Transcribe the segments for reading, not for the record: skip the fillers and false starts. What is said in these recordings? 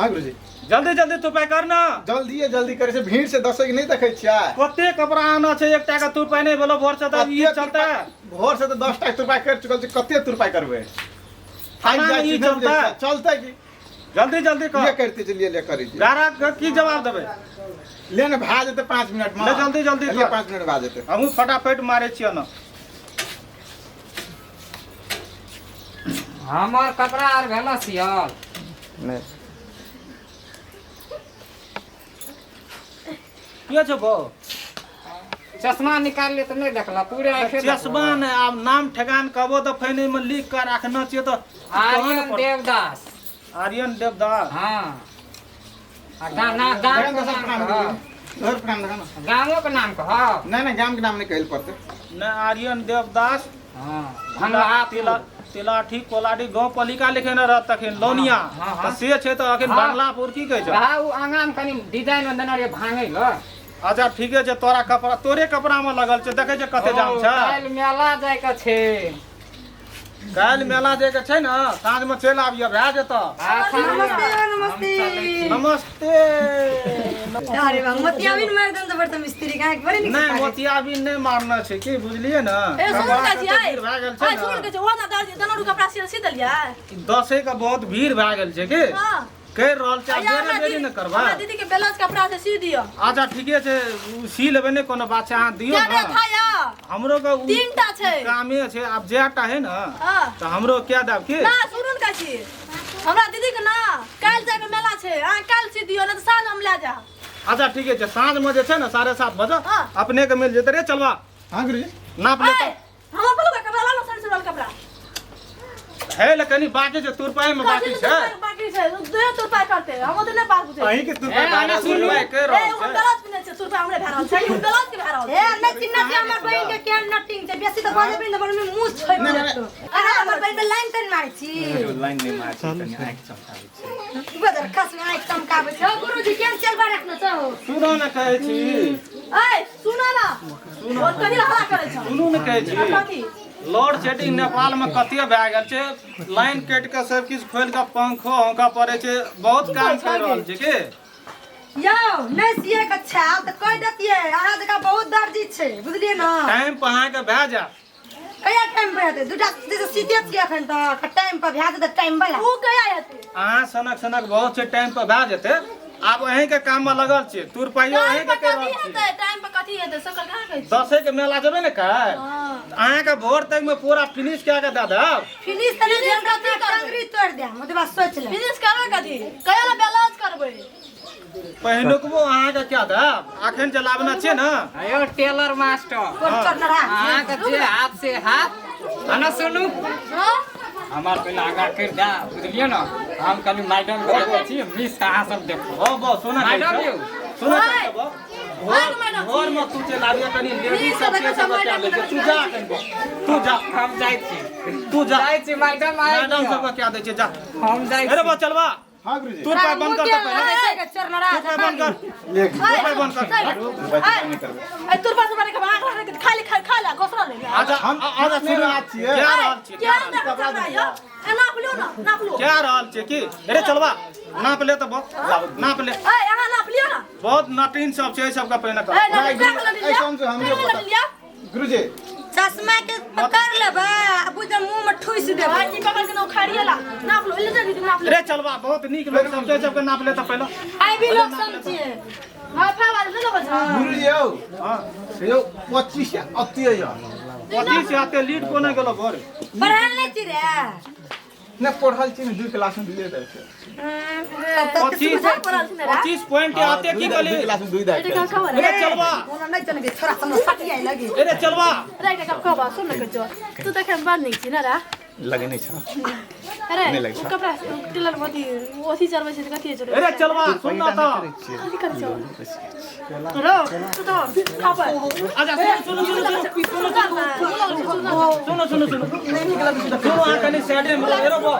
हाँ गुरुजी। जल्दी जल्दी तुरपाई कर ना। जल्दी जल्दी करे छै, भीड़ से दसै के नहीं देखै छियै। कते कपड़ा आना छै, एकटा के तुरपाई नहि भेलो भोर से, तऽ ई कते चलते तुरपाई- भोर से तऽ 10 टा तुरपाई कर चुकल छी, कते तुरपाई करबै? थाकि एना जाइ ई छी, नहि चलतै? बुझै छियै। चलतै की? जल्दी जल्दी ले कर। करते चलिए, ले करै छी। गारा के की जवाब देबै? ले ने, भए जेतै 5 मिनट में। ले जल्दी जल्दी ले कर। 5 मिनट भए जेतै। हमहूँ फटाफट मारै छियै ने। हमर कपड़ा आर भेल सियल? नहि। के छौ बौ? चश्मा निकाल ले तऽ नहि देखल पूरे आँखे। चश्मा नहि, आब नाम ठेकान कहबो तऽ फेन एहिमे लिख कऽ राखने छियै तऽ कहऽ ने आर्यन पड़तै। देवदास। आर्यन देवदास। हाँ, आ गाना गाम देखन के दोसर नाम प्रणाम कह। करू। दोसर प्रणाम देखन। गामो के नाम कह। नहि नहि, गाम के नाम नहि कहै लए पड़तै। नहि, आर्यन देवदास। हाँ, तिला तिलाठी कोलाडी गाँव पालिका लिखेने रहत तखन लौनिया। हाँ, हाँ। तऽ से छै तऽ अखन हाँ। बंगलापुर की कहै छै? वएह ओ आगाँ मे कनि डिजाइन मे देने रहियै भांगै लए। अच्छा ठीके छै, तोरा कपड़ा तोरे कपड़ा मे लगल छै, देखै छै कते जाम छै। काल्हि मेला जायके छै। काल्हि मेला जायके छै ने, साँझ मे चलि आबियौ, भए जेतऽ। अच्छा। नमस्ते। हम नमस्ते। चलै छी। नमस्ते। अरे वाह, मोतियाबिन मारि देन तऽ बड़ तऽ मिस्त्री कहाँ बड़े नीक नहि से। मोतियाबिन नहि मारना छै की, बुझलियै ने? ए सुनू कपड़ा काची, कते आइ भीड़ भए गेल छै आइ सुनू ने। काची, ओ ना दर्जी दनरू कपड़ा सी सी देलियै? दसै के बहुत भीड़ भए गेल छै की। हां। करि रहल छै आब। आइ हमरा देरी देरी दीदी ने करबै। हमरा दीदी के ब्लाउज कपड़ा से सी दियौ। अच्छा ठीके छै, उ सी लेबै, नहि कोनो बात छै, अहाँ दियौ। क्या ने था या हमरो के उ तीनटा छै। कामे छै, आब जेटा है ने हां। तऽ हमरो क्या देब की। ना सुनू ने काची, हमरा दीदी के ना काल्हि जाके मेला छै, अहाँ काल्हि सी दियौ, नहि तऽ साँझ हम लए जायब। अच्छा ठीके छै, साँझ में जे छै ने 7:30 बजे हाँ। अपने के मिल जेतै। रे चलवा। हाँ गुरुजी। नाप ऐ लेतै। हम अपन कपड़ा लानो, सर सुरल कपड़ा है ले, कनी बाकी छै, तुरपाई में बाकी कथी छै। बाकी छै? दे तुरपाई करते हम ओते नहि पास बुझै। अहीं के तुरपाई ए, आना सुनू। तुरपाई करि ए रहल ओ छै। ब्लाउज पिन्है छै, तुरपाई हमरे भए रहल छै, ई ब्लाउज के भए रहल ए छै। नहि चिन्है छियै हमर बहिन के, केहन नटिंग छै, बेसी तऽ बजबै ने तऽ बड़ मुँह छोड़ि देतौ। अरे हमर बहिन पे लाइन ताइन मारै छी? लाइन नहि मारै छी, कनि आँखि चमकाबै छी। बदर खस में आँखि चमकाबै छै। ओ गुरुजी केहन चलबा रखने छौ? सुनो ने कहै छी। ऐ सुनो ना, ओ कथी ला हल्ला करै छौ? सुनू ने कहै छी। कथी? लोड शेडिंग नेपाल में कते भए गेल छै, लाइन कटि के सब किछु खोलि के पंखो हौंका पड़ै छै, बहुत काम कर रहल छै की। यौ नहि सिए के छाल तऽ कहि देतियै, अहाँ जकाँ बहुत दर्जी छै, बुझलियै ने? टाइम पर अहाँके भए जायत। कहिया टाइम पर हेतै? दूटा से सीते छियै एखन तक, टाइम पर भए जेतै टाइम वाला? ऊ कहिया हेतै? अहाँ सनक सनक बहुत छै, टाइम पर भए जेतै। आब अहींके काम में लगल छियै, तुर पाइयो टाइम अहींके पर करि कथी रहल छियै। हेतै? टाइम पर कथी हेतै, सकल कहाँ कहै छी? दसे के मेला जेबै ने काल्हि? हँ। अहाँके भोर तक में पूरा फिनिश कए के दऽ देब। फिनिश तऽ नहि फिनिश भेल कथी तऽ करबै? टंगरी तोड़ि देब, ओतबा सोचि ले। फिनिश करबै कथी? कहिया ला ब्लाउज करबै? पहिलुकबो अहाँके क्या देब, अखन जे लाबना छियै ने। अयो टेलर मास्टर। कोन चोर अहाँके जे हाथ से हाथ हना सुनू। हाँ? हमार पहिले आगाँ करि दे, बुझलियै ने? हम कनि मैडम के देखै छी, मिस के अहाँ सब देखो। हो बो सुना कहै मैडम छौ। यौ। सुना ओए। कहै छौ बो। ओए मैडम भोर में तू चलि आबिहे, कनि लेडीज ठीक सब छै, के सब देखै बच्चा लै छै। तू जा कनि बो, तू जा। हम जाइ छी। तू जा। जाइ छी मैडम, आबि मैडम जाउ। सबके क्या दै छै, जा। हम जाइ अरे छी। बो चलबा। हाँ गुरुजी। तू पाइ बंद कर तऽ पहिले। चोर तू पाइ बंद कर। ले। तू पाइ बंद कर। नहीं करबै। ऐ तुरपा से बने के भाग रहा के खाली खा खा ला घोसरा ले। अच्छा हम अच्छा नहि सुनू बात छियै। क्या रहल छियै? क्या ना चल यो, ए नाप लियो ना, नाप लियो। क्या रहल छियै की? अरे चलबा, नाप ले तऽ बहुत नाप ले। ए अहाँ नाप लियो ना। बहुत नटीन सब छै, सबके पहिने कर। ए ना नहीं, क्या गुरुजी, कलर लिया? ऐसा हमसे हमरो क्या पता। लिया? गुरुजी। चश्मा के पकड़ लेबै आ बुझ मुंह में ठुसि देबै। भाई जी पकड़ के ना उखाड़िए ला, नाप लो, ले जा दीदी, नाप ले। अरे चलबा, बहुत नीक लोग सब छै, सबके नाप ले तऽ पहिले। आई भी लोग समझिए। हां फा वाले ने बजा। गुरुजी यौ। हाँ। यौ 25 अत्ते यौ। 25 आते लीड कोना गेलो भोर? पढ़ल नहि छी रे? नहि पढ़ल छी ने, 2 क्लास में दुइये दै छै। 25 25 पॉइंट आते की दू कहली? क्लास में दुई दै बेटा का खबर अरे चलबा। ओना नहि चलगे, छोरा सब सटियाइ लगे। अरे चलबा। रे का खबर सुन न कचो, तू देखे में बड़ नीक छी ना रे? लगे नहि छै। अरे नहि लगै ओ छै। कपड़ा टेलर मोती ओथी चढ़बै छै तऽ कथी चढ़बै? अरे चलबा, सुन ना तऽ। कथी करै छौ रो तू तो खापर? अच्छा सुनू सुनू सुनू सुनू सुनू सुनू सुनू सुनू, अहाँ कनि साइडे में एरो बो।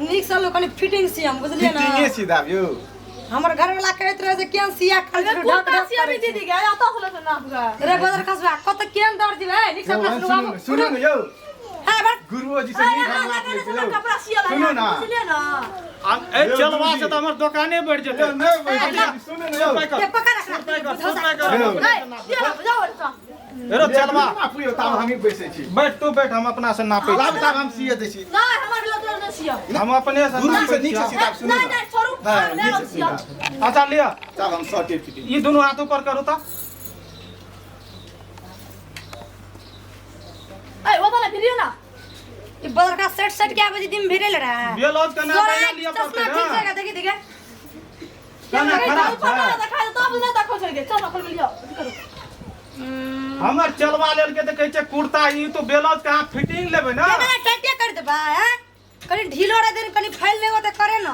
नीक से लोग कनि फिटिंग सियम, बुझलियै ने? फिटिंगे सीधा यौ। हमर घर वाला कहैत रहे जे केहन सिया खाली ढक कुर्ता ढक सियाबी दीदी के आता छल से नाप गा। रे बदर खसबा कत केहन दर्जी भे, नीक से अपना यौ, सुनू। सुनू सुनू ने यौ। हां बस गुरुओ जी से नीक हम नाप लै छी यौ। कपड़ा सियल सुनू ना। बुझलियै ना ए चलवा से तऽ हमर दोकाने बढ़ि जेतै। नहि बैठ, सुनू ने यौ। तुरपाइ कर, ये पकड़ रखना। तुरपाइ कर, तुरपाइ कर। यौ। ए सियल जाओ एतऽ। हेरो चलवा नापू यौ, तब हमही बैसै छी। बैठ तू बैठ, हम अपना से नापै लाब छी। तब हम सिए दै छी। नहि हमर लग नहि सियल। हम अपने से गुरु से नापै नीक से छी। सीधा सुनू नहि ना। नहि छोड़ू, हाँ, नहि नीक हम से सियल। सीधा। अच्छा लिअ, तब हम शर्टे फिटिंग। ई दुनू हाथ ऊपर करू तऽ। ए ओतऽ नहि भिड़ियौ ना। ई बदरका सेट सेट के आबै छै दिन भिड़े ले रहा ब्लाउज के नाप तोरा पहिने लिअ चश्मा पड़तै ठीक ना। छै देखी देखी। केना खराब ऊपर छै? देखा दे तब नहि देखो छै चल खोल लियौ करू। हमर चलवा लेलके तऽ कहै छै कुर्ता, ई तो ब्लाउज के अहाँ फिटिंग लेबै ना। केना टाइटे कर देबा हैं, कनी ढीलो रह देन, कनी फैल लेबो त करे न।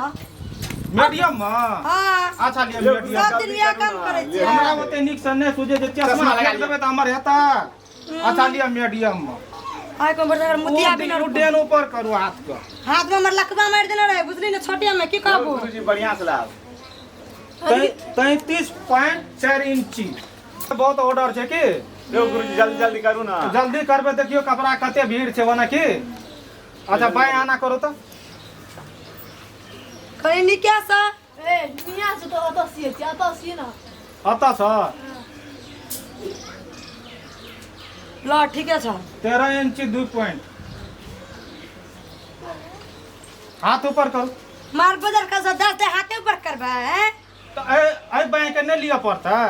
मीडियम मे। हां अच्छा लिअ मीडियम। सब दिन इएह काम करै छियै। हमरा ओते नीक से नहि सूझे जे चश्मा चश्मा लगा फेंक देबै तऽ हमर हेतै। अच्छा लिअ मीडियम मे। आइ कोन बड़ मुतिया बिना उडेन ऊपर करू हाथ के। हाथ में हमर लकवा मारि देने रहे बुझली ने छोटिया में, की कहबो। गुरुजी बढ़िया से लाब। 33.4 इंची बहुत ऑर्डर छै की। यौ गुरुजी जल्दी जल्दी करू ना। जल्दी करबै, देखियौ कपड़ा कते भीड़ छै ओना की। अच्छा बाएं आना करू तऽ। कनी नीके से। ए मियां से तो ओतऽ सियै छियै, ओतऽ सियै ना। अतऽ से ल ठीके छ। 13 इंची 2 पॉइंट। हाथ ऊपर करू। मार बदल का 10 दे हाथे ऊपर करबा हैं। तऽ एहि बाएं के नहि लिअ पड़तै।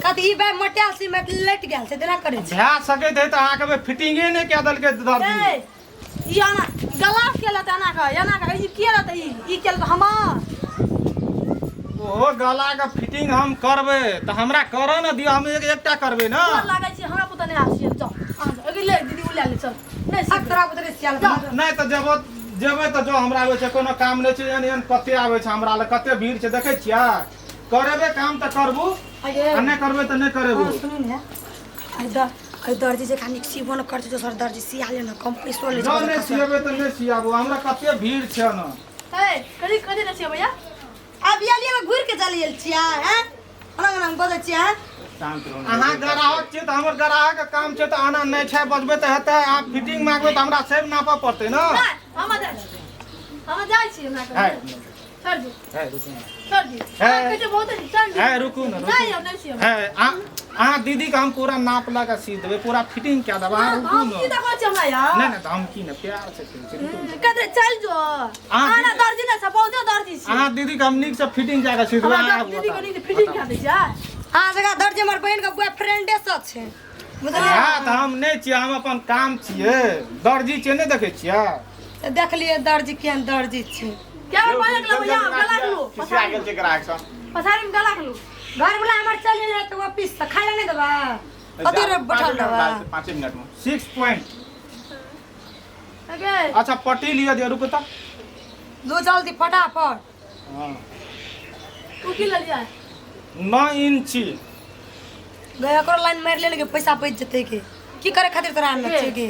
कथी ई बाय मोटायल सी में लटि गेल छै तेना करै छै। भए सकैत है तऽ अहाँके फिटिंगे नहि कए देलकै दर्जी। ए ई आना गला के लत एना के एना के ई के लत ई ई के लत हमर। ओहो गला के फिटिंग हम करबै तऽ हमरा करऽ ने दिअ, हम एक एकटा करबै ना। डर लागै छै हमरा पुता नहि आसिए चल अहाँ जाउ। एगे ले दीदी उ ले ले चल। नहि अब तोरा उतरे सियाल। नहि तऽ जेबो जेबै तऽ जो हमरा आबै छै कोनो काम नहि छै, एहन एहन कते आबै छै हमरा लग, कते भीड़ छै देखै छियै। करेबै काम तऽ करबू, आ नहि करबै तऽ नहि करेबू। सुनू ने आइ दर्जी जे खाली सिबो न करतै दोसर दर्जी सिया ले न, कम पैसो ले जँ नहि सिएबै तऽ नहि सियाबू, हमरा कते भीड़ छै ने। ए कथी कथी नहि सिएबै या? आब आलिए में घुरि के चलि गेल छियै हैं, अलग अलग बजै छियै हैं। शांत रहू। अहाँ ग्राहक छियै तऽ हमर ग्राहक के काम छै तऽ आना नहि छै बजबै तऽ हेतै। अहाँ फिटिंग मांगबै तऽ हमरा सेब नापऽ पड़तै ने। नहि हम जाइ छी, हम जाइ छी हमरा है छोड़ दियौ, है रुकू ने। छोड़ दियौ। है। अहाँ कहै बहुत छोड़ दियौ। है रुकू ने, नहि रुकू। यौ नहि सिएबै। है अहाँ दीदी के हम पूरा नाप लऽ कऽ सी देबै, पूरा फिटिंग कए देबै। अहाँ रुकू हम ने। की देखै छी हमरा यार? नहि नहि तऽ हम की ने प्यार से कहै छी, रुकू ने। कतरे चल जो। आना दर्जी नहि छै, बहुते दर्जी छै। अहाँ दीदी के हम नीक से फिटिंग कए कऽ सी देबै। हमरा अहाँ आबू दीदी के ओतऽ। नीक फिटिंग कए दै छै। अहाँ जगह दर्जी हमर बहिन के बॉयफ्रेंडे सब छै बुझलियै। हँ तऽ हम नहि छियै, हम अपन काम छियै, दर्जी छियै, नहि देखै छियै। तऽ देखलियै दर्जी केहन दर्जी छै। क्या बहिन के भैया गला के लू खिसिया गेल छै ग्राहक सब। पछाड़ी में गला के लू। घर वाला हमर चलि गेल तऽ ऑफिस से खाय लए नहि देबा, कते रे बैठल रहबा। 5 मिनट में 6 पॉइंट। अगे अच्छा पट्टी लिअ दिअ, रुकू तऽ। दू जल्दी फटाफट। हँ उ की लेलियै? 9 इंची। गए ओकरो लाइन मारि लेल के पैसा बचि जेतै के की करे खातिर तोरा आनल छै के।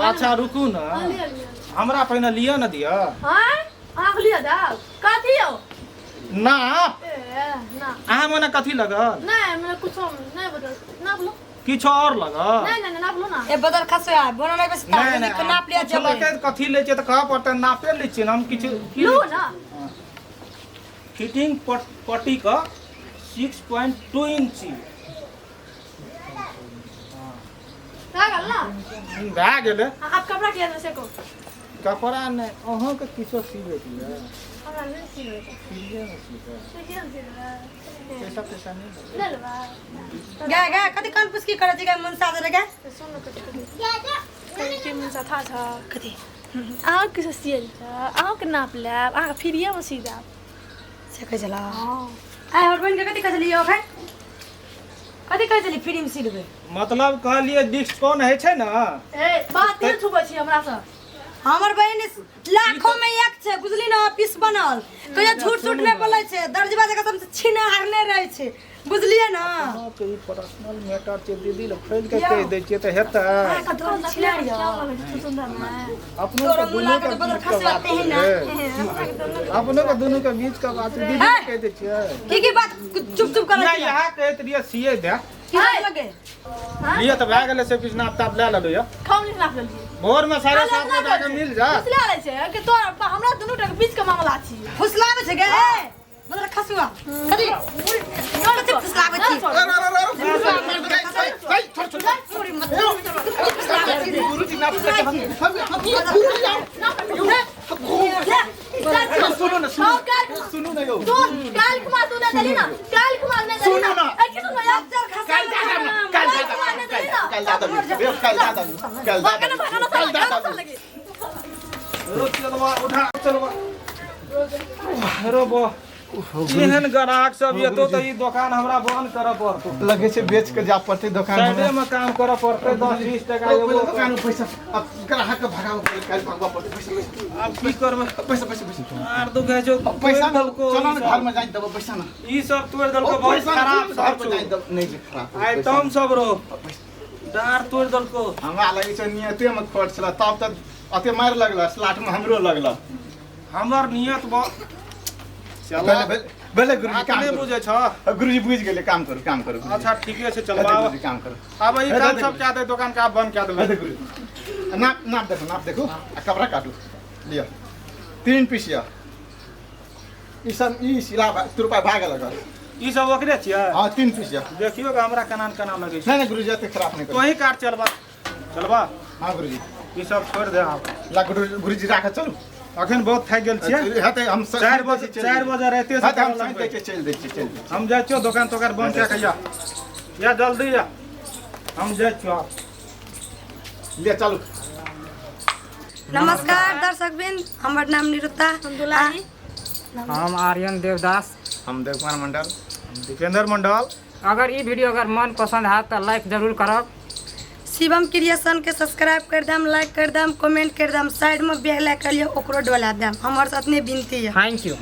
अच्छा रुकू ने, हमरा पहिने लिअ ने दिअ। हां अहाँ के लिअ दाव कथी यौ? नाप। ए ना अहाँ मने कथी लगल? नहीं मने कुछो नहीं बदल ना बोलो। किछो और लगल? नहीं नहीं ना बोलो ना। ए बदल खसो आ बोनो नहीं बस नहीं नहीं के नाप लिया जेबै। जेबै कथी लै छै तऽ कहऽ पड़तै, नापे लै छियै ने हम किछु। लू ना फिटिंग पट्टी का 6.2 इंची भए गेल ना? भए गेलै। आप कपड़ा किया से को? कपड़ा नहि, अहाँके किछो सिबै के यऽ? हमरा नहि सिबै के। फ्रीए मे सिबै। फ्रीए मे सिबै। पैसा पैसा नहि लेबै। नहि लेबै। गे गे कथी कान पुस्की करै छी गे मनसा दे गे? सुन कथी कथी के मनसा था छ कथी? अहाँ किछो सियल छ, अहाँके नाप लेब, अहाँके फ्रीए मे सी देब। से कहै छला? हां। आइ हमर बहिन के कथी कहै छलियै अखन? कथी कहै छलियै फ्री मे सी देबै? मतलब कहलियै डिस्काउंट होइ छै ने। ए बात नहि छुबै छी हमरा से। हमर बहिन लाखों में एक छै बुझली ने, पीस बनल कहियो झूठ झूठ नहि बोलै छै, दर्जबा जगह सबसे छीना हारने रहै छै बुझलियै ने। के ई पर्सनल मैटर छै दीदी, लग खोलि के कहि दै छियै तऽ हेतै। अपनो के दुनू के बीच के बात छै, अपनो के दुनू के बीच के बात छै दीदी, कहि दै छियै। की की बात चुप चुप करै नहि इएह कहैत रहियै सिए दे की लगे लिअ तऽ भए गेलै सब किछु, नाप ताप लए लेलहुँ यऽ। खाउ हम नहीं नाप लेलियै। भोर में 7:30 बजे जाके मिल जा। फुसला लै छै कि तोरा हमरा दुनू टा के बीच के मामला छी। फुसलाबै छै गे मतलब खसुआ कथी कथी फुसलाबै छी? अरे अरे अरे छोड़ छोड़। पूरी मतलब फुसलाबै छी रे। गुरुजी नाप ले, हम गुरुजी आओ। सुनू ना, सुनू। सुनू ना यौ। काल कुमार तू नहीं देली ना, काल कुमार नहीं देली। सुनू ना। ए की सुनो यार? चल खसा। काल दादा काल दादा काल दादा काल दादा काल भागना भागना दादा काल साला दादा। लगे। रो चलवा उठा चलवा रो बो एहन ग्राहक सब एतो तऽ ई दोकान हमरा बंद करऽ पड़तौ। लगे छै बेच के जा पड़तै दोकान। साइडे में काम करऽ पड़तै। 10-20 टका एगो दोकान में पैसा अब ग्राहक के भगाबऽ पड़तै, काल्हि भगबऽ पड़तै। पैसा पैसा। आब की करबै? पैसा पैसा पैसा। आर दुखै छौ। पैसा तोड़ि देलको। चलो ई ना सब। घर में जाय देबो पैसा ना। ई सब तोड़ि देलको, बहुत पैसा ना खराब घर सब पर छौ। जाय देबो नहीं जे खराब। आइटम सब रो डार तोड़ि देलको। हमरा लगै छै नियते में खोट छला तब तऽ अते मारि लगल स्लाट में हमरो लगल। हमर नियत बहुत चलो भले गुरुजी काम अपने करू। बुझै छ। गुरुजी बुझि गेलै, काम करू काम करू गुरुजी। अच्छा ठीके छै, हेतै चलबा। गुरुजी काम करू। आब ई हेतै काम गुरुजी। सब कए दे, दोकान के आब बंद कए देबै। हेतै गुरुजी। नाप नाप देखू, नाप देखू आ कपड़ा काटू लिअ 3 पीस यऽ। ई सब ई सिला तुरपा भए गेल एकर। ई सब ओकरे छियै? हाँ 3 पीस यऽ। देखियौ कि हमरा केना न केना लगै छै। नहीं नहीं गुरुजी एते खराब नहीं करू। तोही काट चलबा चलबा। हाँ गुरुजी। ई सब छोड़ि दे आब। ला गुरुजी राख चलू। अखन बहुत थाकि गेल छियै। हेतै हम 4 बजे 4 बजे रातिए से हेतै हम करऽ साँझ लगबै। दै छियै, चलि दै छियै, चलि दै छियै। हम जाइ छियौ दोकान तोकान बंद कए के या या जल्दी या हम जाइ छियौ आब। लिअ चलू। नमस्कार दर्शक बिन, हमर नाम निरुता। हम दुलारी। हम आर्यन देवदास। हम देव कुमार मंडल। दीपेंद्र मंडल। अगर ई वीडियो अगर मन पसंद है तो लाइक जरूर करब। शिवम क्रिएशन के सब्सक्राइब कर दम, लाइक कर दम, कमेंट कर दम, साइड में बेल आइकन लियो ओकरो डोला दम। हमर से अतने विनती है। Thank you.